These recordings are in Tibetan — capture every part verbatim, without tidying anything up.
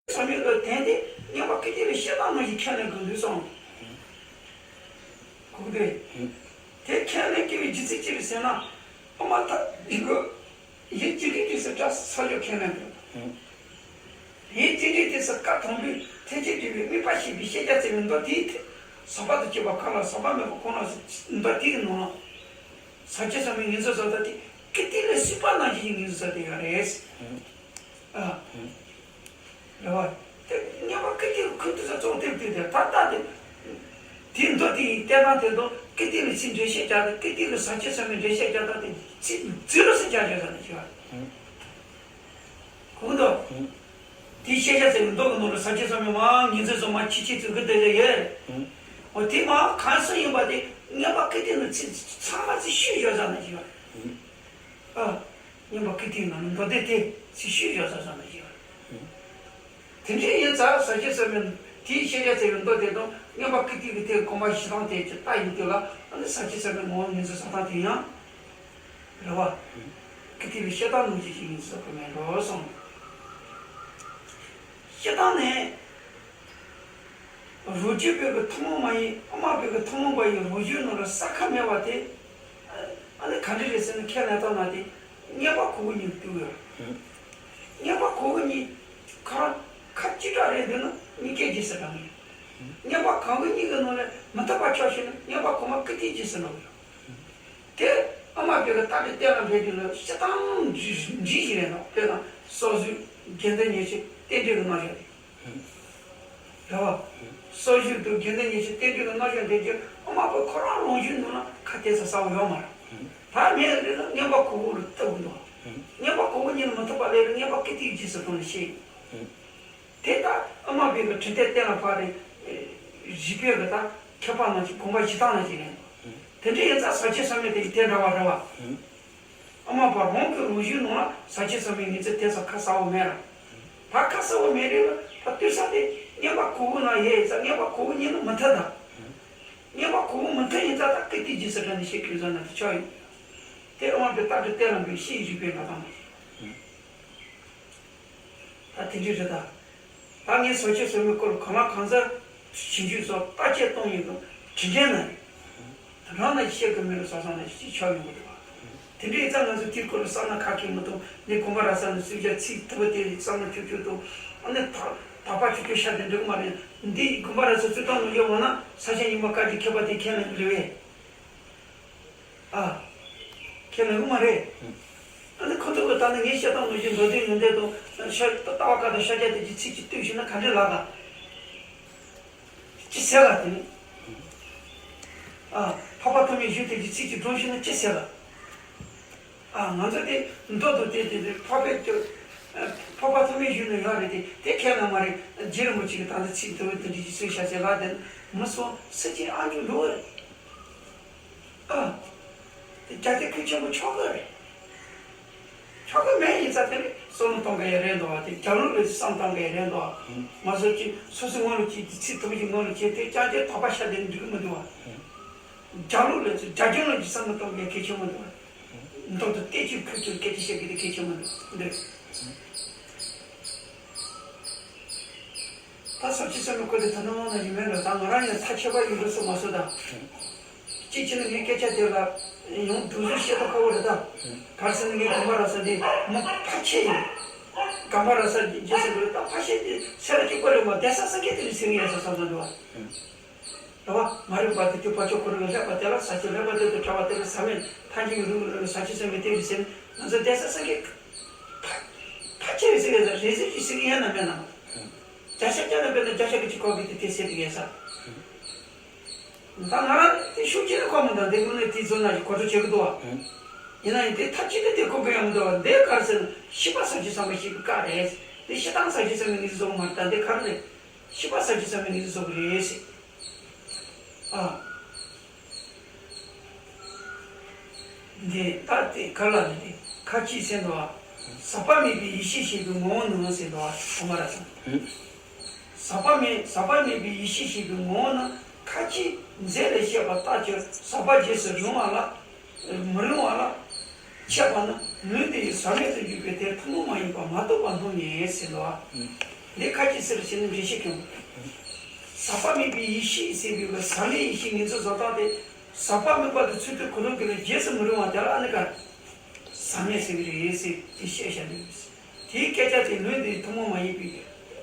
ཆ་ཚང་མའི་ལ་དེང་དེ་མངོན་པ་ཀིརྟི་ལ་བཤད་སྟངས་ནང་བཞིན་ཁས་ལེན་དགོས་འདུག་བསམ། གོ་གི་འདུག་དེ་ཁས་ལེན་དགོས་པའི་རྒྱུ་མཚན་ཅི་རེད་ཟེར་ན། ཨ་མ་ད་ཡིན་དགོས། ཡིད་ཀྱི་རིགས་དེ་སུ་དྲག་ས་ཡོད་ཁས་ལེན་དགོས། ཡིད་ཀྱི་རིགས་དེ་སུ་བཀའ་དང་པོའི་ཐེག་ཆེན་སྒྲུབ་པའི་དམིགས་པ་ཤེས་པའི་ཤེས་བྱ་ཟེར་བའི་མདོ་དེའི་ཐད་ཟག་པ་དང་བཅས་པ་གང་ལ་ཟག་པ་མེད་པ་གང་ལ་ཟེར་མདོ་དེའི་ནང་ལ། ཟབ་ཆོས་ཟབ་མོའི་ངོས་འཛིན་བཟོ་ལྟ་དེ་ཀིརྟི་ལ་གསུངས་པ་ནང་བཞིན་ངོས་འཛིན་བཟོ་དེ་ཡོད་རེད། ཨ། རེད་བ། དེ་མངོན་པ་ཀིརྟི་ཁུལ་དུ་ས་ཚོང་དེབ་དེ་དེ་ད་ལྟ་དེ། དེའི་མདོ་དེ་ཡི་བསྟན་སྟངས་དེ་དང་ཀིརྟི་ལ་ཚིག་འགྲེལ་བཤད་རྒྱག་དང་ཀིརྟི་ལ་ཟབ་ཆོས་ཟབ་མོའི་འགྲེལ་བཤད་རྒྱག་སྟངས་དེ་ཚིག་རྫུན་རུ་སུ་རྒྱག་རྒྱག་ས་ནས་བྱས་པ། གོ་གི་འདུག་དེའི་ཤེས་བྱ་ཟེར་བའི་མདོ་གི་ནང་ལ་ཟབ་ཆོས་ཟབ་མོའི་མ་ངོས་འཛིན་བཟོ་མ་ཁྱི་ཁྱི་ཚུལ་གི་དེ་ལས་ཡོད། འོ་དེ་མ་གང་སུ་ཡིན་པ་དེ་མངོན་པ་ཀིརྟི་ནང་ཚིག་ཚང་མ་ཚིག་ཤོས་བཞག་ས་ནས་བྱས་པ། ཨ། མངོན་པ་ཀིརྟིའི་ནང་ན་མདོ་སྡེ་དེ་ཚིག་ཤོས་བཞག་ས་ས་ན་ཡོད། དེ་འདྲ་ཡིན་ཙང་ཟབ་ཆོས་ཟབ་མོའི་དེའི་ཤེས་བྱ་ཟེར་བའི་མདོ་དེ་དང་མངོན་པ་ཀིརྟི་གི་དེ་དགོངས་པ་བཞེས་སྟངས་དེ་ཅི་ལྟ་ཡིན་དུས་ལ་ཨ་ནི་ཟབ་ཆོས་ཟབ་མོའི་ངོ་བོ་ངོས་འཛིན་བཟོ་སྟངས་དེ་ཡང་། རེད་བ། ཀིརྟི་བའི་བཤད་སྟངས་ནང་བཞིན་ཞིག་ཡིན་ཟེར་གི་མེད་འགྲོ་གསུངས། བཤད་སྟངས་ནི། རང་རྒྱུད་པའི་གི་ཐུན་མོང་མ་ཡིན་ཨ་མ་པའི་གི་ཐུན་མོང་པ་ཡི་རང་རྒྱུད་ནང་ལ་ས་ཁ་མེད་པ་དེ། ཨ་ནི་ག་འདྲ་རེད་ཟེར་ན་ཁས་ལེན་སྟངས་ན་དེ་མངོན་པ་གོ་གི་ཉིད་དུ་ཡོད། མངོན་པ་གོ་གི་ཉིད་ཁ་ཁ་ཅི་འདྲ་རེད་འདུག་ན་མངོན་སྐད་ཅིག་ཟེར་གྲངས་ཡིན། མངོན་པ་གང་གི་ཉིད་ཀྱི་ནང་ལས་མི་ཐུབ་པ་ཆགས་ཤེ་ན་མངོན་པ་གོ་མ་ཀི་ཏི་ཅིག་ཟེར་ནོ་ཡོད། དེ་ཨ་མ་པའི་གི་རྟ་དྲེལ་གཏན་ལ་འབེབས་དུས་ལ་བཤད་སྟངས་འདྲ་ཞིག་རེད་ནོ། དཔེར་ན་སོ་སོའི་དགེ་འདུན་ཉེར་ཞི་རྟེན་འབྲེལ་གྱི་རྣམ་གཞག་རེད། རེད་བ། སོ་སོའི་དུ་དགེ་འདུན་ཉེར་ཞི་རྟེན་འབྲེལ་གྱི་རྣམ་གཞག་འདི་རྒྱུ་ཨ་མ་པ་ཁོ་རང་རང་བཞིན་ནང་ལ་ཁ་གཏད་ས་ས་བོ་ཡོད་མ་རེད། ད་ངས་རེད་ན་མངོན་པ་གོ་བོ་ལ་ལྟ་བུ་འདུག་མངོན་པ་གོ་བོ་ཉིད་ལ་མི་ཐུབ་པ་ལས་རེད། མངོན་པ་ཀི་ཏི་རྗེས་སུ་འགྲོ་ནས་ཤེས། དེ་ལྟར་ཨ་མ་པའི་གི་དྲི་ལྟས་གཏན་ལ་ཕབ་རེད། རིགས་པའི་གི་ད་མཁས་པ་རྣམས་ཀྱི་དགོངས་པ་བཞེས་སྟངས་ནང་བཞིན་རེད། དེ་འདྲ་ཡིན་ཙང་ཟབ་ཆོས་ཟབ་མོ་དེ་ཡི་དེ་འདྲ་བ་རེད་བ། ཨ་མ་པ་རང་གི་རང་བཞིན་ནང་ལ་ཟབ་ཆོས་ཟབ་མོའི་ངོས་འཛིན་དེ་ཙམ་ཁ་གསལ་བོ་མེད་ར། ད་ཁ་གསལ་བོ་མེད་རེད་ལ་ད་ལྟོས་ས་དེ་མངོན་པ་གོ་བོ་ན་ཡེ་ཡིན་ཙང་མངོན་པ་གོ་བོ་ཉིད་ནི་མི་མཐུན་ད། མངོན་པ་གོ་བོ་མི་མཐུན་ཡིན་ཙང་ད་ཀི་ཏི་རྗེས་སུ་འགྲོ་ནས་ཤེས་དགོས་ཟེར་ན་དེ་ཆོག་ཡིན། དེ་ཨ་མ་པའི་རྟ་དྲེལ་གཏན་ལ་འབེབས་ཤེས་རིགས་པའི་ལ་དང་མ་རེད། ད་དེ་འདྲ་རེད་ད། ད་ངས་ཟབ་ཆོས་ཟབ་མོའི་སྐོར་གང་ལ་གང་འཚམ་ཞིབ་འཇུག་སོགས་བརྟག་དཔྱད་གཏོང་ཡོང་དུས་དྲི་འདྲེན་ན་རེད། དེ་རང་ན་བཤད་དགོས་མེད་ལ་ས་ས་ན་ཞིག་ཆགས་ཡོང་གི་འདུག་བ། དེ་འདྲ་ཡིན་ཙང་ང་ཚོ་དེའི་སྐོར་ལ་བསམ་ན་ཁ་སྐད་མི་གཏོང་། འདི་དགོན་པ་ར་ས་ནས་སུས་ཀྱང་ཚིག་ཐུབ་པ་དེ་བསམ་ན་ཆུག་ཆུག་འདུག་ཨ་ནི་ད་དག་པ་ཆུ་ཆུ་ཤ་དེ་འགྲིག་མ་རེད། འདི་དགོན་པ་ར་ས་ཚུལ་དང་ནོར་ཡོད་མ་ན་ས་ཆ་ཉི་མ་བཀའ་བརྒྱུད་མཁས་པ་དེ་ཁས་ལེན་གི་རེད་བས། ཨ། ཁས་ལེན་གི་མ་རེད། ཨ་ནི་ཁོ་ཚོ་གི་ད་ནི་ངས་བཤད་སྟངས་ནང་བཞིན་མདོ་སྡེ་ཡོན་ཏན་དང་ཤ་ལྟ་བ་བཀའ་དང་ཤཱཀྱ་དེ་གྱི་ཚིག་གཅིག་བཏོན་ཤེ་ན་ག་འདྲས་ལབ་ག་ཅི་ཟེར་ག་དེ་ནི། ཨ། འཕགས་པ་ཐོགས་མེད་བཞུགས་དེ་གྱི་ཚིག་གཅིག་སྒྲུང་ཤེ་ན་ཅི་ཟེར་ག་ཨ། ང་ཚོ་དེ་མདོ་དང་དེ་དེ་དེ་འཕགས་པའི་དེ། འཕགས་པ་ཐོགས་མེད་བཞུགས་ནས་ཡོད་རེད་དེ་དེ་ཁས་ལེན་མ་རེད། རྗེ་རིན་པོ་ཆེ་གི་ད་ལྟ་ཚིག་དེ་བས་དེ་འདྲ་གྱི་ཚིག་བཤད་ཟེར་ལབ་དེ་མི་སོང་སུ་གཅིག་ཨ་མཆོག་འགྲོ་བ་རེད། ཨ། དེ་རྒྱ་སྡེ་ཁུལ་ཆེན་པོ་ཆོག་གི་རེད། ཆོག་གི་མེད་ཡིན་ཙང་དེ་ནི་བསམ་བློ་གཏོང་གི་ཡ་རེད་འདུག་བ། དེ་རྒྱབ་ལོགས་ལ་བསམ་བཏང་གི་ཡ་རེད་འདུག་བ། ང་ཚོ་གཅིག་སོ་སོའི་ངོ་ལ་གཅིག་ཚིག་ཐུབ་ཀྱི་ངོ་ལ་གཅིག་དེ་ཅང་ཅེ་དོགས་པ་ཤ་དེ་འགྲིག་གི་མི་འདུག་བ། རྒྱབ་ལོགས་ལ་རྒྱ་ཁྱོན་ལ་གཅིག་བསམ་བློ་གཏོང་གི་ཡ་གལ་ཆེན་མི་འདུག་བ། མདོ་དང་བསྟན་བཅོས་ཁུལ་དུ་སྐད་ཆ་བཤད་གི་དེ་གལ་ཆེན་མི་འདུག་འདི། ད་ཟབ་ཆོས་ཟབ་མོའི་སྐོར་དེ་ད་ནི་དབང་ན་ཡིན་མིན་ལ་ད་ང་རང་ཡང་ཐག་ཆོད་པ་ཡིན་པ་སོ་མ་སོ་ད། གཅིག་བྱས་ན་ངའི་སྐད་ཆ་དེ་ལ་ཡང་སྡུག་ཟུར་བཤད་ཐབས་ཁག་པོ་རེད་ད། ག་རེ་ཟེར་ན་ངའི་དགོན་པ་ར་ས་འདི་མི་ཕལ་ཆེར་ཡིན། དགོན་པ་ར་ས་འདི་རྗེས་སུ་འགྲོ་ད་ཕལ་ཆེར་དེ་སེ་ར་གཅིག་པ་རེད་མ་བསྡད་ས་སངས་རྒྱས་དེ་ལ་ཟེར་ངེས་ས་བསམ་བསམ་འདུག་བ། རེད་བ། མ་རིག་པ་དེ་དུས་ཕར་ཕྱོགས་ཁོ་རང་ལ་སླེབས་པ་དེ་ལ་ས་ཆ་སླེབས་པ་དེ་དུ་གྲྭ་བ་དེ་ལ་ས་མེད་ཐང་ཆེན་གྱི་རུ་རུ་ས་ཆ་ཟེར་མི་དེ་རེད་ཟེར་ནས་ང་ཚོ་བསྡད་ས་སངས་རྒྱས། ཕ་ཕ་ཆེ་རེད་ཟེར་གི་རེད་ཟེར་གྱི་ཟེར་གི་ཡང་ན་མེད་ན། བརྒྱ་ཆ་བརྒྱ་ལ་དཔེར་ན་བརྒྱ་ཆ་གི་གཅིག་ཁོག་གི་དེ་དེ་ཟེར་གི་ཡ་ས། ད་ང་རང་དེ་ཤུགས་ཆེ་ནས་ཁོག་མི་འདུག་འདི་དངོས་གནས་དེ་ཚོ་ན་གོ་ཐོས་བྱེད་གི་འདུག་བ། ཡིན་ན་ཡང་དེ་ཐབས་ཅི་སྟེ་དེ་ཁོག་གི་ཡང་མི་འདུག་བ། འདི་ག་རེ་ཟེར་ན་ཤེས་པ་ཟབ་ཆོས་ཟབ་མོ་ཞིག་གི་བཀའ་རེད། དེ་ཤེས་སྟངས་ཟབ་ཆོས་ཟབ་མོའི་ངེས་བཟོ་མ་རེད་ད་འདི་ག་རེ་རེད། ཤེས་པ་ཟབ་ཆོས་ཟབ་མོའི་ངེས་བཟོ་གི་རེད་ཟེར། ཨ། འདི་ལྟར་ཏེ་ག་ལ་ནི་ཏེ་ཁ་ཅིག་ཟེར་འདུག་བ། ཟག་པ་མེད་པའི་ཡེ་ཤེས་ཞེས་པའི་ངོ་བོ་ནི་ཟེར་འདུག་བ། ཨོ་མ་ར་ཙམ། ཟག་པ་མེད་ཟག་པ་མེད་པའི་ཡེ་ཤེས་ཞེས་པའི་ངོ་བོ་ནི་ཁ་ཅིག་རྫས་ལས་བཤད་པ་ལྟར་གྱི་ཟག་པ་རྗེས་སུ་རུང་བ་ལ། མི་རུང་བ་ལ། འཆད་པ་ནི་ལུས་འདི་ཡི་ཟག་མེད་དུ་འཇུག་པའི་དེ་ཐུན་མོང་མ་ཡིན་པ་མ་རྟོགས་པར་སྣང་ངེས་ཟེར་འདུག་བ། འདི་ཁ་ཅིག་ཟེར་བྱས་ནས་འགྲེལ་བཤད་སྐྱོན། ཟག་པ་མེད་པའི་ཡེ་ཤེས་ཟེར་བའི་ཟག་མེད་ཡེ་ཤེས་ངོས་འཛིན་བཟོ་སྟངས་དེ། ཟག་པ་མེད་པ་དེ་ཚུལ་དུ་གོ་རིམ་གྱི་ལས་རྗེས་སུ་མི་རུང་བ་དེ་ལ་ཨ་ནི་ག་ཟག་མེད་ཟེར་གྱི་རེད་ཟེར་དེ་བཤད་བཞག་ནས། དེའི་སྐད་ཆ་དེ་ལུང་དེ་ཐུན་མོང་མ་ཡིན་པའི་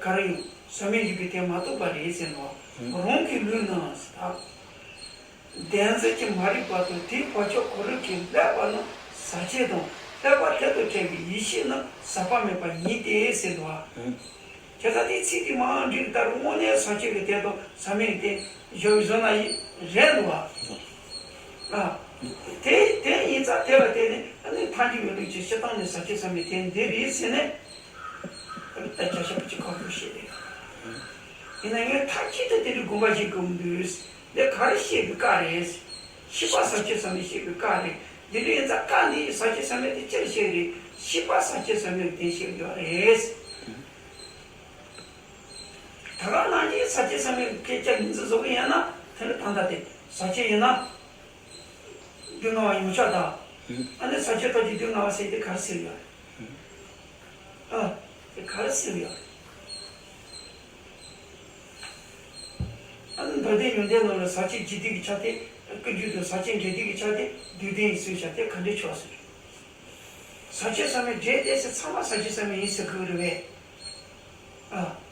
ག་རེ་ཡང་ཟག་མེད་འཇུག་པའི་དེ་མ་རྟོགས་པ་རེད་ཟེར་ནོ། རང་གི་ལུགས་ནང་ཟེར་ད། བདེན་འཛིན་གྱི་མ་རིག་པ་དང་དེའི་བག་ཆགས་གོ་རིམ་གྱིས་བསླད་པ་ནི་ཟག་བཅས་དང་བསླད་པ་དེ་དང་བྲལ་བའི་ཡེ་ཤེས་ནི་ཟག་པ་མེད་པ་ཉིད་དེ་ཟེར་འདུག་ཨ། དེ་ལྟར་དེའི་ཚིག་དེ་མ་འགྲིག་ལྟར་དངོས་གནས་ཟག་བཅས་ཀྱི་དོན་དུ་ཟག་མེད་དེ་བཞག་བཟོ་ན་ཡི་རེད་འདུག་ཨ། ཨ། དེ་དེ་ཡིན་ཙང་དེ་ལ་བརྟེན་ནས་ཨ་ནི་ཐལ་འགྱུར་བའི་ལུགས་ཀྱི་སྤྱིར་བཏང་ནས་ཟག་བཅས་ཟག་མེད་དེ་འདི་རེད་ཟེར་ནས། ད་ཆ་ཞབས་ཀྱི་ཁོག་ཏུ་བཤད་དེ། ཡིན་ན་ངས་མཐའ་གཅིག་ཏུ་དེ་འདྲའི་དགོངས་པ་བཞེས་དགོས་མི་འདུག་འདི་ག་རེ་བཤད་པའི་བཀའ་རེད། ཤེས་པ་ཟག་བཅས་ཟག་མེད་བཤད་པའི་བཀའ་རེད། འདི་འདྲའི་ཡིན་ཙང་བཀའ་འདིའི་ཟག་བཅས་ཟག་མེད་དེ་ཅི་ལ་བཤད་རེད། ཤེས་པ་ཟག་བཅས་ཟག་མེད་དེ་བཤད་ཡོད་རེད། ད་ག་ནང་བཞིན་ཟག་བཅས་ཟག་མེད་སྐད་ཆ་ངོས་འཛིན་བཟོ་གི་ཡིན་ན་དེ་ནི་ད་ལྟ་དེ་ཟག་བཅས་ཡིན་ན། སྡུག་བསྔལ་བ་ཡོངས་ཁྱབ་དང་། ཨ་ནི་ཟག་བཅས་ཐོག་གི་སྡུག་བསྔལ་བ་ཟེར་དེ་ག་རེ་ཟེར་ཡོད། ཨ། དེ་ག་རེ་ཟེར་ཡོད། ཨ་ནི་མདོ་སྡེ་ཉུང་ལྡན་ནང་ལ་ཟག་བཅས་འཇིག་ལྡན་གྱི་ཆ་དེ་ཀུན་འབྱུང་དང་ཟག་བཅས་འབྲས་ལྡན་གྱི་ཆ་དེ་བདུད་ལྡན་ཡིན་ཟེར་བྱ་དེ་ག་འདྲའི་ཕྱོགས་ཟེར། ཟག་བཅས་ཟག་མེད་འདྲེས་ཏེ་ཟེར་ཚང་མ་ཟག་བཅས་ཟག་མེད་ཡིན་ཟེར་དགོས་རེད་པས། ཨ།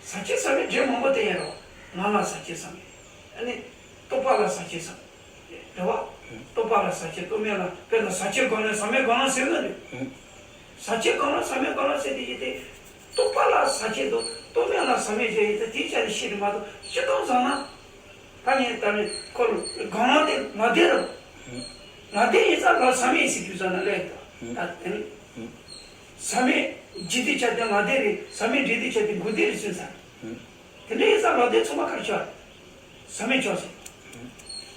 ཟག་བཅས་ཟག་མེད་འདྲེས་མང་པོ་བསྟན་ཡ་རོ། ང་ལ་ཟག་བཅས་ཟག་མེད། ཨ་ནི། རྟོག་པ་ལ་ཟག་བཅས་ཟག་རེད་བ། རྟོག་པ་ལ་ཟག་བཅས་རྟོག་མེད་ལ་དཔེར་ན་ཟག་བཅས་སྒོ་ནས་ཟག་མེད་སྒོ་ནས་ཟེར་ན་རེད། ཟག་བཅས་སྒོ་ནས་ཟག་མེད་སྒོ་ནས་ཟེར་དེ་ཡིན་ཏེ། རྟོག་པ་ལ་ཟག་བཅས་དང་རྟོག་མེད་ལ་ཟག་མེད་ཟེར་ཡིན་ཏེ་དེའི་ཆ་ནས་ཤེས་རེད་མ་གཏོགས་སྤྱིར་བཏང་བཟང་ན། ད་ངས་ད་ནི་ཁོ་ལ་སྒང་ལ་དེ་ལ་དེ་རུ། ལ་དེ་ཡིན་ཙང་ལ་ཟག་མེད་ཡིན་ཟེར་དུས་ཙམ་ན་ལས་ད་དེ་ནི། ཟག་མེད་འཇིག་ལྡན་ཆ་དེ་ལ་དེ་རེད། ཟག་མེད་འདྲེས་ལྡན་ཆ་དེ་འགོག་བདེན་རེད་ཟེར་ཙང་། དེ་འདྲ་ཡིན་ཙང་ལ་དེ་ཚང་མ་ག་རེ་ཆགས། ཟག་མེད་ཆགས་ཟེར།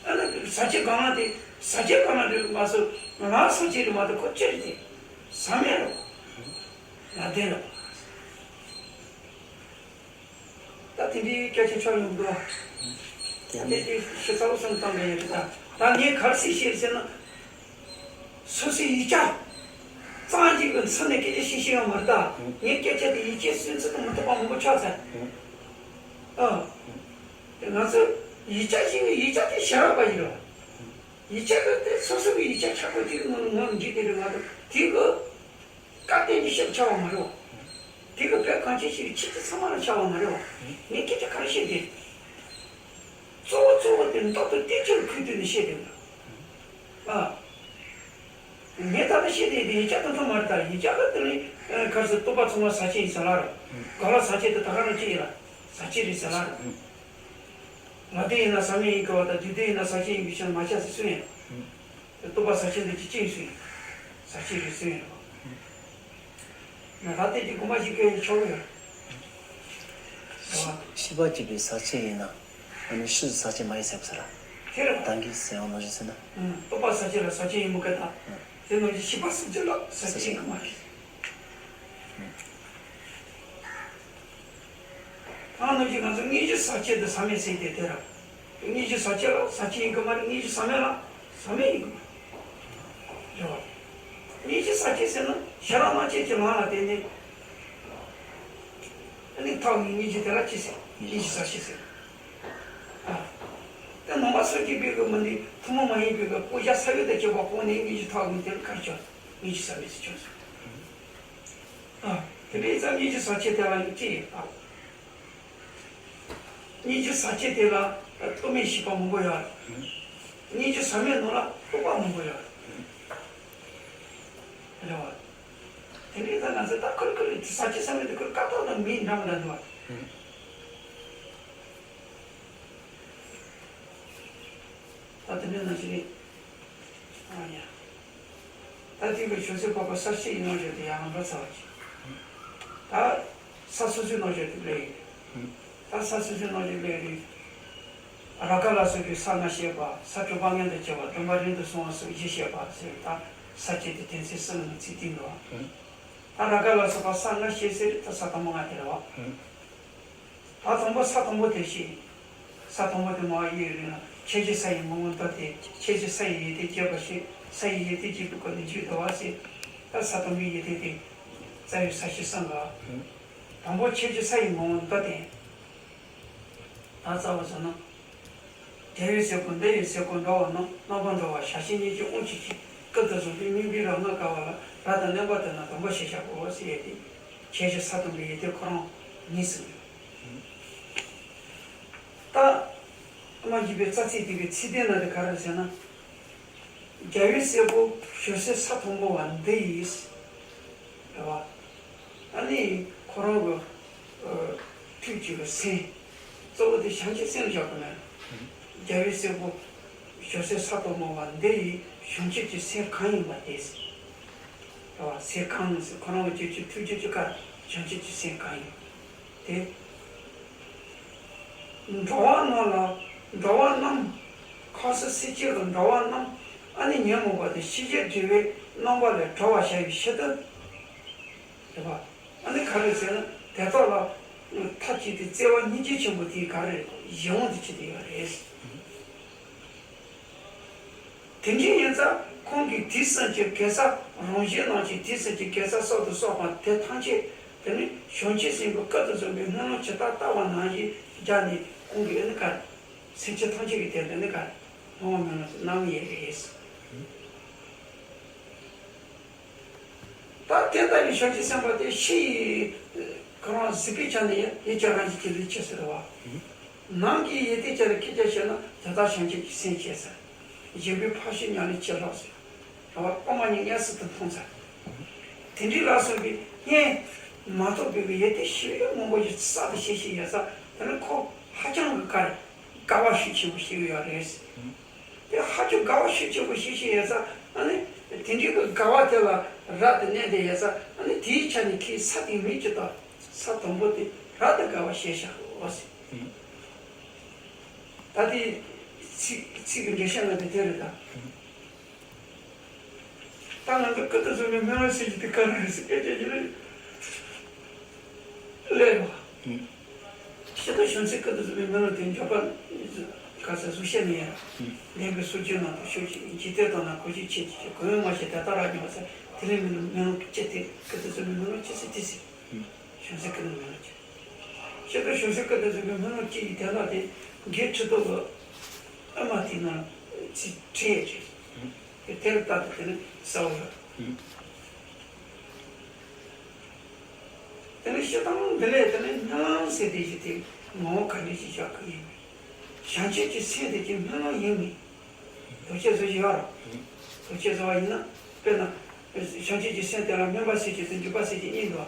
ཨ་ནི་ཟག་བཅས་སྒང་ལ་དེ་ཟག་བཅས་སྒང་ལ་རེད་མ་གཏོགས་ང་ཟག་བཅས་རེད་མ་གཏོགས་ཁོ་ཅི་རེད་དེ། ཟག་མེད་རེད། ལ་དེ་རེད། ད་དེ་འདྲའི་སྐད་ཆ་ཆགས་ཡོང་གི་འདུག་བ། དེ་ནི་དེ་དེ་ཞིབ་ཚགས་པོ་བསམ་བཏང་གི་ཡོད་རེད་ད། ད་ངས་ག་རེ་ཟེར་ཤེས་ཟེར་ན། སོ་སོའི་ཡིག་ཆ་གཙང་ཞིག་གི་མཚོན་ནས་སྐད་ཆ་བཤད་ཤེས་ཡོད་མ་རེད་ད། ངའི་སྐད་ཆ་དེ་ཡིད་ཆེས་སུན་ཚུལ་དང་མི་མཐུན་པ་མང་པོ་ཆགས་ཚར། ཨ། དེ་ང་ཚོ་ཡིག་ཆ་ཞིག་ནི་ཡིག་ཆ་དེ་ཞེ་དྲག་པ་ཡིན་རོ། ཡིག་ཆ་དེ་དེ་སོ་སོ་གི་ཡིག་ཆ་ཆག་པོ་དེ་གི་ངོ་ངོ་འཇིག་དེ་རེད་མ་གཏོགས་དེ་གི། བཀའ་བསྟན་གྱི་ཞབས་ཆགས་པ་མ་རེད་བ། དེ་གི་བོད་གངས་ཅན་ཞིག་གི་ཆེད་དུ་ཚང་མ་ལ་ཆགས་པ་མ་རེད་བ། ངས་སྐད་ཆ་ག་རེ་བཤད་དེ། གཙོ་བོ་གཙོ་བོ་དེ་མདོ་དང་བསྟན་བཅོས་ལ་ཁུལ་བཏོན་ནས་བཤད་དེ་མ་རེད། ཨ། ངས་ད་ལྟ་བཤད་དེ་དེ་ཡིག་ཆ་དང་མཐུན་མ་རེད་ད། ཡིག་ཆ་ག་དེ་ནི་ག་རེ་ཟེར། རྟོག་པ་ཚང་མ་ཟག་བཅས་ཡིན་ཟེར་ལ་རེད། ག་ལ་ཟག་བཅས་དེ་ད་ག་རང་ཅི་ཡིན་ལ་ཟག་བཅས་རེད་ཟེར་ལ་རེད། ལ་དེ་ཡིན་ན་ཟག་མེད་ཡིན་དགོས་པ་དང་བདུད་དེ་ཡིན་ན་ཟག་བཅས་ཡིན་དགོས་ཤེས་མ་ཆགས་ཟེར་གསུངས་ཡིན། རྟོག་པ་ཟག་བཅས་འདི་ཅི་ཅི་ཡིན་ཟེར། ཟག་བཅས་རེད་ཟེར་ཡིན་རོ། ང་ད་ལྟའི་དེ་དགོངས་པ་ཞིག་སྐྱེ་ཆོག་ཡོད། ཤེས་པ་སྐྱེས་པའི་ཟག་བཅས་ཡིན་ན། ཨ་ནི་ཕྱིས་སུ་ཟག་བཅས་མ་ཡིན་ཟེར་བ་ཟེར་ར། དེ་རེད། ད་གིན་ཟེར་བ་ནང་བཞིན་ཟེར་ན། ཨང་། རྟོག་པ་ཟག་བཅས་ལ་ཟག་བཅས་ཡིན་མོ་སྐད་ད། དེ་ནང་བཞིན་ཤེས་པ་ཟག་བཅས་ལ་ཟག་བཅས་ཡིན་གི་མ་རེད། ཨང་། ནང་བཞིན་ང་ཚོ་དངོས་གཞི་ཟག་བཅས་དེ་ཟག་མེད་ཟེར་ཏེ་དེ་ར། དངོས་གཞི་ཟག་བཅས་ལ་ཟག་བཅས་ཡིན་གི་མ་རེད། དངོས་གཞི་ཟག་མེད་ལ་ཟག་མེད་ཡིན་གི་མ་རེད། རེད་བ། དངོས་གཞི་ཟག་བཅས་ཟེར་ན་ཤེས་རབ་རྣམ་བཅད་ཀྱི་ལམ་ལ་བརྟེན་ནས། ཨ་ནི་ཐོག་ནས་དངོས་གཞི་དེ་ལ་ཅི་ཟེར། དངོས་གཞི་ཟག་བཅས་ཟེར། ཨ། དེ་ནང་པ་སངས་རྒྱས་པའི་གི་མི་འདི་ཐུན་མོང་མ་ཡིན་པའི་གི་སྤང་བྱ་ས་བོན་དང་བཅས་པ་སྤངས་ནས་དངོས་གཞི་ཐོག་ནས་དེ་ལ་ག་རེ་བྱུང་། དངོས་གཞི་ཟག་མེད་ཟེར་བྱུང་ཟེར། ཨ། དེ་འདྲའི་ཙམ་དངོས་གཞི་ཟག་བཅས་དེ་ལ་ཡང་ཅི་ཡོད་ཨ། དངོས་གཞི་ཟག་བཅས་དེ་ལ་རྟོག་མེད་ཤེས་པ་མང་པོ་ཡོད་རེད། དངོས་གཞི་ཟག་མེད་ནང་ལ་རྟོག་པ་མང་པོ་ཡོད་རེད། རེད་བ། དེ་འདྲའི་ཙམ་ང་ཚོས་ད་ཁུར་ཁུར་ཟག་བཅས་ཟག་མེད་དེ་ཁུར་བཀག་ཐབས་དང་མི་འདྲ་མི་འདྲ་འདུག་བ། ད་དེ་འདྲའི་ནང་བཞིན་རེད། ཨ་ཡ། ད་དེ་གི་ཆོས་སྲིད་འཕགས་པ་ས་བཅུའི་རྣལ་འབྱོར་དེ་ཡང་ལམ་འགྲོ་ཚར་བ་ཅིག་ད་ས་སོ་སོའི་རྣལ་འབྱོར་དེ་སླེབས་ཡོད། ད་ས་སོ་སོའི་རྣལ་འབྱོར་སླེབས་རེད། རཱ་ག་ལ་སོགས་པའི་ས་ལྔ་བཤད་པ། ས་དྲུག་པ་མངོན་དུ་གྱུར་པ། བདུན་པ་རིང་དུ་སོང་བ་སོགས་བཞི་བཤད་པ་ཟེར། ད་ས་བཅད་དེ་དོན་ཚན་གསུམ་ནང་ཚིག་བསྟན་འདུག་ད་རཱ་ག་ལ་སོགས་པ་ས་ལྔ་བཤད་ཟེར་ད་ས་དང་པོ་ལྔ་དེ་རེད་བ། ད་དང་པོ་ས་དང་པོ་དེ་བཤད། ས་དང་པོ་དེ་མ་ཡིན་རིང་ལ་ཁྱད་གཞི་ས་ཡི་མི་མངོན་རྟོགས་ཏེ། ཁྱད་གཞི་ས་ཡི་ཡོན་ཏན་བརྗོད་པར་བྱེད། ས་ཡི་ཡོན་ཏན་བརྗོད་པའི་སྒོ་ནས་བརྗོད་དོ་བ་ཟེར། ད་ས་དང་པོའི་ཡོན་ཏན་དེ་རྩ་བའི་ས་བཅད་གསུམ་ག་དང་པོ་ཁྱེད་ཀྱི་ས་ཡི་ངོ་བོ་མདོ་སྟེ། ད་རྩ་བ་ཟེར་ན། རྒྱལ་བའི་སྲས་པོ་འདི་ཡི་སྲས་པོ་འགྲོ་བ་རྣམས། རྣམ་པར་འགྲོ་བ་ཞག་ཤས་གཉིས་ཀྱི་དབང་ཕྱུག་གིས། ཀུན་ཏུ་བཟུང་བའི་སྙིང་པོའི་རབ་སྣང་དགའ་བ་ལ། རབ་ཏུ་གནོན་པ་དེ་རྣམས་དང་པོ་ཞེས་བྱ་བའོ་ཟེར་ཡས་ཏེ། ཁྱེད་ཀྱི་ས་དང་པོའི་ཡི་དེ་ཁོ་རང་ཉིད་ཟེར། ད་ཨ་མ་བརྒྱུད་པའི་རྩ་ཚིག་དེ་གི་ཚིག་དོན་ན་དེ་ག་རེ་ཟེར་ན། རྒྱལ་བའི་སྲས་པོ་བྱོན་སའི་ས་དང་པོ་བ་འདི་ཡིས། རེད་བ། ཨ་ནི་ཁོ་རང་གི་ཨ་ཐུགས་ཀྱི་སེམས་གཙོ་བོ་དེ་བྱང་ཆུབ་སེམས་ལ་བཞག་པ་ན། རྒྱལ་བའི་སྲས་པོ་བྱོན་སའི་ས་དང་པོ་བ་འདི་ཡི་བྱང་ཆུབ་ཀྱི་སེམས་གང་ཡིན་པ་དེ། རེད་བ། སེམས་གང་ཡིན་ཟེར་ཁོ་རང་གི་རྗེས་ཀྱི་ཐུགས་རྗེ་ཀྱི་ཀ་བྱང་ཆུབ་ཀྱི་སེམས་གང་ཡིན། དེ། འགྲོ་བ་རྣམས་ལ། འགྲོ་བ་རྣམས། ཁམས་གསུམ་སེམས་ཅན་གྱི་འགྲོ་བ་རྣམས་ཨ་ནི་ཉོན་མོངས་པ་དང་ཤེས་བྱའི་སྒྲིབ་པའི་རྣམ་པ་ལས་གྲོལ་བར་བྱ་བའི་ཕྱིར་དུ། རེད་བ། ཨ་ནི་ག་རེ་ཟེར་ན་དེ་དག་ལ་མཐའ་གཅིག་ཏུ་བརྩེ་བ་སྙིང་རྗེ་ཆེན་པོ་དེའི་ག་རེ་གཞན་དབང་དུ་བྱས་ཏེ་ཡོད་རེད། དེ་འདྲ་ཡིན་ཙང་ཁོང་གིས་དུས་གསུམ་གྱི་གེ་སར་རང་བཞིན་རྣམས་ཀྱི་དུས་གསུམ་གྱི་གེ་སར་སོགས་དང་སོགས་པ་དེ་ཐམས་ཅད་དེ་ནི་བྱང་ཆུབ་སེམས་དཔའི་སྐུ་དང་མཚུངས་པའི་སྨོན་ལམ་ཇི་ལྟར་བཏབ་པ་ནང་བཞིན་སྦྱར་ནས་ཁོང་གིས་ཨ་ནི་ག་རེ་སེམས་ཅན་ཐམས་ཅད་ཀྱི་དོན་དུ་ནི་ག་རེ་སྨོན་ལམ་གནང་ཡས་རེད། ད་དེ་ལྟ་བུའི་བྱང་ཆུབ་སེམས་དཔའ་དེ་ཕྱི་ཡི་ཁོ་རང་གཟིགས་པའི་ཆ་ནས་ཡིད་ཀྱང་རང་བཞིན་གྱིས་ལུས་ཆེ་ཟེར་བ། ནང་གི་ཡིད་བདེ་ཆ་ལ་སྐད་ཆ་བཤད་ན་དེ་དག་བྱང་ཆུབ་ཀྱི་སེམས་བྱེད་ཟེར། སྦྱིན་པའི་ཕར་ཕྱིན་ཉམས་ལེན་བྱེད་ལོག་ཟེར། རེད་བ། དབུ་མ་གཉིས་མངོན་སུམ་དུ་མཐོང་ཚར། དེ་འདྲའི་ལ་སོགས་པའི་སྙན་མ་ཐོས་པའི་ཡིད་བདེ་ཞེ་པོ་མང་པོ་ཞིག་གསར་དུ་བྱེད་བཞིན་ཡོད་ས་དེ་ནི་ཁོ་ཧ་ཅང་གི་དགའ་དགའ་བ་ཤུགས་ཆེན་པོ་ཞིག་ཡོད་རེད། དེ་ཧ་ཅང་དགའ་བ་ཤུགས་ཆེན་པོ་ཞིག་ཞིག་ཡོད་ས་ཨ་ནི། དེ་འདྲའི་གི་དགའ་བ་དེ་ལ་རབ་ཏུ་གནས་ཏེ་ཡོད་ས་ཨ་ནི་དེའི་ཆ་ནས་ཁོའི་ས་དེའི་མིང་ཇི་ལྟར་ས་དང་པོ་དེ་རབ་ཏུ་དགའ་བ་ཞེས་བྱའོ་ཟེར། ད་དེ་ཚིག་ཚིག་གི་འགྲེལ་བཤད་ལ་དེ་དེ་རེད་ད། ད་ང་ཚོ་སྐུ་དང་མཚུངས་པའི་སྨོན་ལམ་ཟེར་གྱི་དེ་ག་རེ་རེད་ཟེར་སྐད་ཆ་ཞིག་རེད། ལས་རོགས། ཨུ། སྤྱིར་བཏང་བྱང་སེམས་སྐུ་དང་མཚུངས་པའི་སྨོན་ལམ་དེ་འཇོག་པ་ག་ས་གཟུགས་བཤད་མི་ཡ། ལྡན་པའི་སོ་བཅོས་ནང་དུ་ཤོག་ཅིག་འཇིག་རྟེན་དང་ན་གོ་ཆོད་ཆེད་ཀྱི་གོ་ཡོང་མ་ཤེས་ད་ལྟ་རག་མྱོང་ས་དེ་ལས་མི་ལུས་སྨོན་ལམ་ཅི་སྟེ་སྐུ་དང་མཚུངས་པའི་སྨོན་ལམ་ཅི་ཟེར་དེ་ཟེར། བྱང་སེམས་སྐུ་དང་སྨོན་ལམ་ཅི། སྤྱིར་བཏང་བྱང་སེམས་སྐུ་དང་མཚུངས་པའི་སྨོན་ལམ་ཅི་ཡི་དོན་དག་དེ་འགན་ཁྲི་ཐོག་གི་ཨ་མ་དེ་ན་ཚིག་ཁྲི་ཡས་ཆེ། དེ་དེར་ལྟ་དུ་དེ་ནི་གསལ་བོ་ཡོད། དེ་ནི་སྤྱིར་བཏང་འདི་ལས་དེ་ནི་སྨོན་ལམ་ཟེར་དེ་ཞིག་དེ་ངོ་བོ་ག་འདྲ་ཞིག་བཞག་གི་ཡིན། བྱང་ཆུབ་ཀྱི་སེམས་དེ་ཀྱང་སྨོན་ལམ་ཡིན་མིན། དོ་ཆེ་བཟོ་ཞིག་ཡོད་རོ། དོ་ཆེ་བཟོ་བ་ཡིན་ན་དཔེར་ན། བྱང་ཆུབ་ཀྱི་སེམས་དེ་ལ་སྨོན་པ་སེམས་བསྐྱེད་དང་འཇུག་པ་སེམས་བསྐྱེད་གཉིས་འདུག་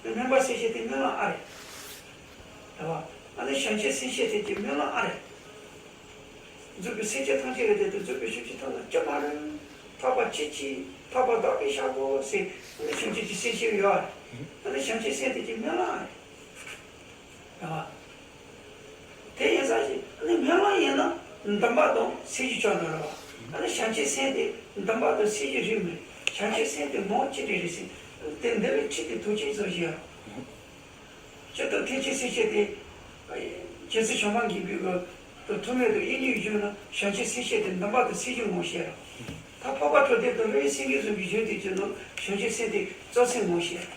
བ། སྨོན་པ་སེམས་བསྐྱེད་དེ་སྨོན་ལམ་ཨ་རེད། རེད་བ། ཨ་ནི་བྱང་ཆུབ་སེམས་བསྐྱེད་དེ་ཀྱང་སྨོན་ལམ་ཨ་རེད། རྫོགས་པའི་སེམས་ཅན་ཐམས་ཅད་ཀྱི་དོན་དུ་རྫོགས་པའི་བྱང་ཆུབ་ཐོབ་ན་ཅི་མ་རུང་། ཐོབ་པ་ཅི་མཆིས། ཐོབ་པ་དག་པའི་ཕྱག་གོ་ཟེར། ཨ་ནི་བྱང་ཆུབ་ཀྱི་སེམས་བསྐྱེད་ཡོད་རེད། ཨ་ནི་བྱང་ཆུབ་སེམས་དེ་ཀྱང་སྨོན་ལམ་རེད། རེད་བ། དེ་ཡིན་ཙང་ཞིག་ཨ་ནི་སྨོན་ལམ་ཡིན་ན་འདུན་པ་དང་སེམས་བསྐྱེད་ཆོག་འགྲོ་རེད་བ། ཨ་ནི་བྱང་ཆུབ་སེམས་དེ་འདུན་པ་དང་སེམས་བསྐྱེད་རིགས་མེད། བྱང་ཆུབ་སེམས་དེ་མང་ཆེ་རེ་རེ་ཟེར། དེ་འདི་ལས་ཁྲིད་དེ་དོ་ཆེ་བཟོ་ཞིག་ཡོད། སྤྱིར་བཏང་ཐེག་ཆེན་སེམས་བསྐྱེད་དེ། རྗེ་བཙུན་བྱམས་པ་མགོན་པོས་གི་དུ་ཐུགས་སྨོན་དུ་དབྱིག་གཉེན་གཞུང་ན་བྱང་ཆུབ་སེམས་བསྐྱེད་དེ་འདུན་པ་དང་སེམས་བསྐྱེད་ངོ་ཤེས་ར། ད་འཕགས་པ་སྤྲུལ་སྡེ་དང་ལྷ་ཡི་སེང་གེ་གསུམ་གྱི་གཞུང་དེ་ཚོའི་ནང་བྱང་ཆུབ་སེམས་དེ་གཙོ་སེམས་ངོ་ཤེས་ར།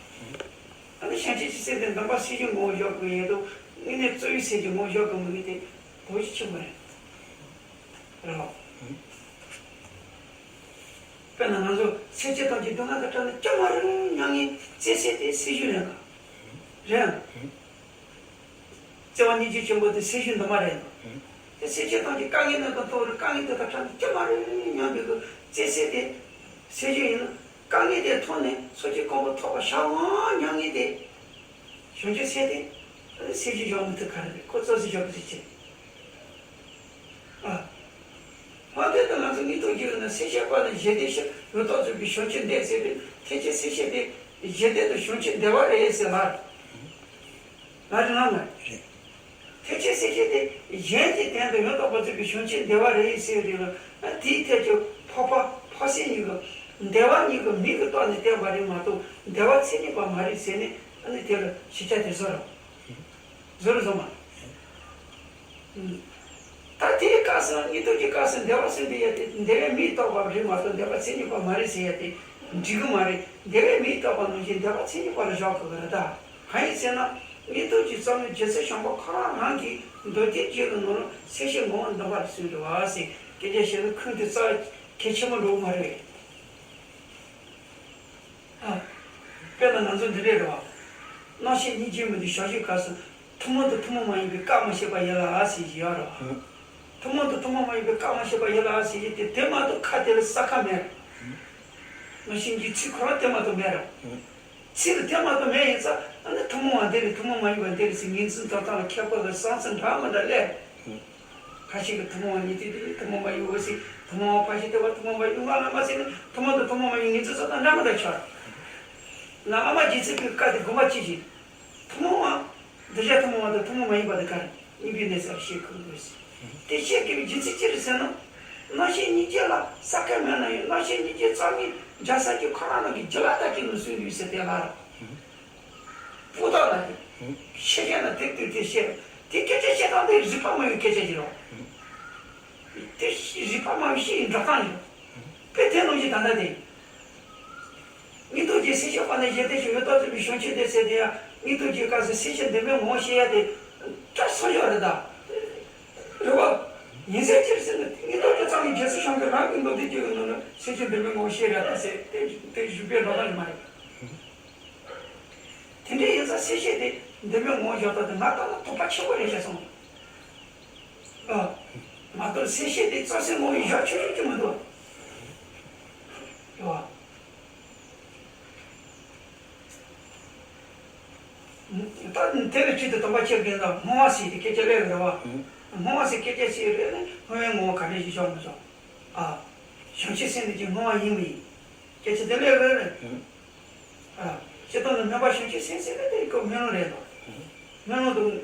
ཨ་ནི་བྱང་ཆུབ་ཀྱི་སེམས་དེ་འདུན་པ་སེམས་བསྐྱེད་ངོ་བཞག་གི་ཡོད་དོ། དངོས་གནས་གཙོ་བོའི་སེམས་ཀྱི་ངོ་བཞག་གི་མི་དེ་དོ་ཞིག་ཆེན་པོ་རེད། རེད་བ། དཔེར་ན་ང་ཚོ་སེམས་ཅན་ཐམས་ཅད་སྡུག་བསྔལ་དང་བྲལ་ན་ཅི་མ་རུང་མྱ་ངན་བརྩེ་སེམས་དེ་སེམས་ཤུགས་ལེན་ག་རེད། བརྩེ་བ་སྙིང་རྗེ་ཆེན་པོ་དེ་སེམས་ཤུགས་འདུན་པ་རེད། དེ་སེམས་ཅན་ཐམས་ཅད་དཀའ་ངལ་ནང་དུ་གཏོང་བར་དཀའ་ངལ་དེ་དང་བྲལ་ན་ཅི་མ་རུང་མྱ་ངན་པའི་གི་བརྩེ་སེམས་དེ་སེམས་ཤུགས་ཡིན་ན་དཀའ་ངལ་དེ་ཐོག་ནས་སོ་སྐྱེ་གང་པོ་ཐོབ་པ་བྱ་འོང་མྱ་ངན་དེ། བྱང་ཆུབ་སེམས་དེ་སེམས་ཤུགས་འཇོག་མི་ཐུབ་ག་རེ་རེད་ཁོ་གཙོ་སེམས་འཇོག་གི་རེད་ཅེས། ཨ། མ་དེ་ལྟར་ང་ཚོ་དངོས་ཐོག་བརྒྱུད་ན་སེམས་བསྐྱེད་པ་ནི་ཞི་བདེ་ཕྱིར་ཡོད་རྟོག་རྫོགས་པའི་བྱང་ཆུབ་འདོད་ཟེར་བའི་ཐེག་ཆེན་སེམས་བསྐྱེད་དེ་ཞི་བདེ་དང་བྱང་ཆུབ་བདེ་བ་རེད་ཟེར་ལ། ང་རེ་ང་ང་རེད། ཐེག་ཆེན་སེམས་བསྐྱེད་དེ་གཞན་གྱི་དོན་དུ་ཡང་དག་པར་རྫོགས་པའི་བྱང་ཆུབ་བདེ་བ་རེད་ཟེར་རེད་ལ། དེའི་ཐད་ཀྱི་འཕགས་པ་འཕགས་སེང་གཉིས་ཀྱི་བདེ་བ་གཉིས་ཀྱི་མིང་གི་ཐོག་ནས་བསྟན་པ་རེད་མ་གཏོགས་བདེ་བ་མཚན་ཉིད་པ་མ་རེད་ཟེར་ནས་ཨ་ནི་དེ་ལ་ཞིབ་ཆ་དེ་བཟོ་རོགས། བཟོ་རུ་བཟོ་མ། ད་དེའི་སྐབས་སུ་དངོས་སྟོབས་ཀྱི་སྐབས་སུ་བདེ་བ་སེམས་བདེ་ཡ་དེ་བདེ་བའི་མིང་བཏགས་པ་རེད་མ་གཏོགས་བདེ་བ་མཚན་ཉིད་པ་མ་རེད་ཟེར་ཡ་དེ་འགྲིག་གི་མ་རེད། བདེ་བའི་མིང་བཏགས་པ་ནང་བཞིན་བདེ་བ་མཚན་ཉིད་པ་ལ་བཞག་དགོས་ཀྱི་རེད་ད། གང་ཡིན་ཟེར་ན། མངོན་རྟོགས་ཀྱི་རྩ་བའི་རྗེས་སུ་བྱུང་བ་ཁོ་རང་རང་གི་མདོ་སྡེ་རྒྱན་གྱི་ནང་ལ་སེམས་བསྐྱེད་ངོ་བོ་འདུ་བ་ལ་གསུངས་འདུག་བ་ཟེར། སྐད་ཆ་བཤད་ན་ཁུངས་དེ་རྩ་གལ་ཆེན་པོ་འགྲོ་གི་མ་རེད། ཨ། དཔེར་ན་ང་ཚོ་འདི་འདྲས་རེད་བ། རྣམ་ཤེས་སྙིང་རྗེ་མི་འདུག་བྱ་བྱེད་སྐབས་སུ་ཐུན་མོང་དང་ཐུན་མོང་མ་ཡིན་པའི་བཀའ་མ་བྱས་པ་ཡིན་ལ་ཟེར་གྱི་ཡོད་རེད་བ། ཐུན་མོང་དང་ཐུན་མོང་མ་ཡིན་པའི་བཀའ་མ་བྱས་པ་ཡིན་ལ་ཟེར་གྱི་དེ་དེ་མ་གཏོགས་ཁ་དེ་ལ་ས་ཁ་མེད། རྣམ་ཤེས་སྙིང་རྗེའི་ཚིག་ཁོ་རང་དེ་མ་གཏོགས་མེད་རེད། ཚིག་དེ་མ་གཏོགས་མེད་ཡིན་ཙང་ཨ་ནི་ཐུན་མོང་བ་འདི་རེད་ཐུན་མོང་མ་ཡིན་པ་འདི་རེད་ཟེར་ངོས་འཛིན་དོར་སྟངས་ལ་ཁྱད་པར་གྱི་བསམ་ཚུལ་འདྲ་མི་འདྲ་སླེབས། ཕར་ཕྱིན་གྱི་ཐུན་མོང་བ་ཉིད་དེ་དེ་ཐུན་མོང་བ་ཡོད་ཟེར། ཐུན་མོང་བ་ཕར་ཕྱིན་དེ་བ་ཐུན་མོང་བ་ཡོད་ང་ལ་མ་ཟེར་ནས་ཐུན་མོང་དང་ཐུན་མོང་མ་ཡིན་ངོས་འཛིན་བཟོ་སྟངས་འདྲ་མི་འདྲ་ཆགས། ང་ཨ་མ་རྗེ་བཙུན་པའི་བཀའ་དེ་དགོངས་པ་ཅི་ཞིག་ཐུན་མོང་བ། འདི་བྱ་ཐུན་མོང་བ་དང་ཐུན་མོང་མ་ཡིན་པ་དེ་ག་རེ་གཉིས་པའི་གནས་ཚུལ་ཤེས་དགོས་འདུག་ཟེར། དེ་བཤད་དགོས་པའི་རྒྱུ་མཚན་ཅི་རེད་ཟེར་ན། རྣམ་ཤེས་སྙིང་རྗེ་ལ་ས་ཁ་མེད་ན་ཡང་རྣམ་ཤེས་སྙིང་རྗེ་རྩ་བའི་འཇའ་ཟེར་གྱི་ཁོ་རང་རང་གི་རྒྱུད་ལ་ལྟ་གི་ནུས་སུ་ཡོད་ཟེར་དེ་ལ། སྤུ་དག་ལ་དེ། ཤེས་མཁན་ལ་དེ་ལྟོས་དེ་བཤད། དེ་སྐད་ཆ་བཤད་སྟངས་དེ་རིགས་པ་མ་ཡིན་སྐད་ཆ་ཞིག་རེད། དེ་རིགས་པ་མ་ཡིན་ཤེས་ཡིན་འགྲོ་སྟངས་ཡིན། དཔེ་དེ་ནང་བཞིན་ད་ལྟ་དེ། མངོན་རྟོགས་ཀྱི་སེམས་བསྐྱེད་དཔག་ནས་གཞན་དོན་ཞིག་འོད་རྟོག་ཚུལ་གྱི་བྱང་ཆུབ་འདོད་ཟེར་དེ་ཡང་མངོན་རྟོགས་ཀྱི་སྐབས་སུ་སེམས་བསྐྱེད་འདུན་པའི་ངོ་བོ་ཤེས་ཡ་དེ། བཀྲ་སངས་རྒྱས་རེད་ད། རེད་བ། ཡིན་ཟེར་ཅི་ཟེར་ན་མངོན་རྟོགས་ཀྱི་རྩ་བའི་རྗེས་སུ་བྱུང་གི་རང་གི་མདོ་སྡེ་རྒྱན་གྱི་ནང་ན་སེམས་བསྐྱེད་འདུན་པའི་ངོ་བོ་ཤེས་རེད་ད་ཟེར་དེ་དེ་ཞུ་བའི་འགྲོ་སྟངས་ཡོད་མ་རེད། དེ་འདྲའི་ཡིན་ཙང་སེམས་བསྐྱེད་དེ་འདུན་པའི་ངོ་བོ་བཞག་སྟངས་དེ་ང་ལྟ་ན་དོགས་པ་ཆེན་པོ་རེད་ཤག་སོང་། ཨ། མ་གཏོགས་སེམས་བསྐྱེད་དེ་རྩ་སེམས་ངོ་བོ་བཞག་ཆོག་ཆོག་གི་མི་འདུག་རེད་བ། ད་དེ་ལ་ཆེད་དུ་དམ་པ་ཁྱེད་ཀྱིས་ད་སྨྲ་བ་ཟེར་དེ་སྐད་ཆ་སླེབས་རེད་བ། སྨྲ་བ་ཟེར་སྐད་ཆ་ཟེར་རེད་ན་སྨྲ་བའི་ངོ་བོ་ག་རེ་ཞིག་ཆོག་མི་ཆོག་ཨ། བྱང་ཆུབ་སེམས་དེ་ཅིག་སྨྲ་བ་ཡིན་མི་ཡིན། སྐད་ཆ་དེ་སླེབས་རེད་རེད། ཨ། སྤྱིར་བཏང་ནི་སྨོན་པ་བྱང་ཆུབ་སེམས་ཟེར་ན་དེ་ཀོ་སྨོན་ལམ་རེད་དོ། སྨོན་ལམ་དུ་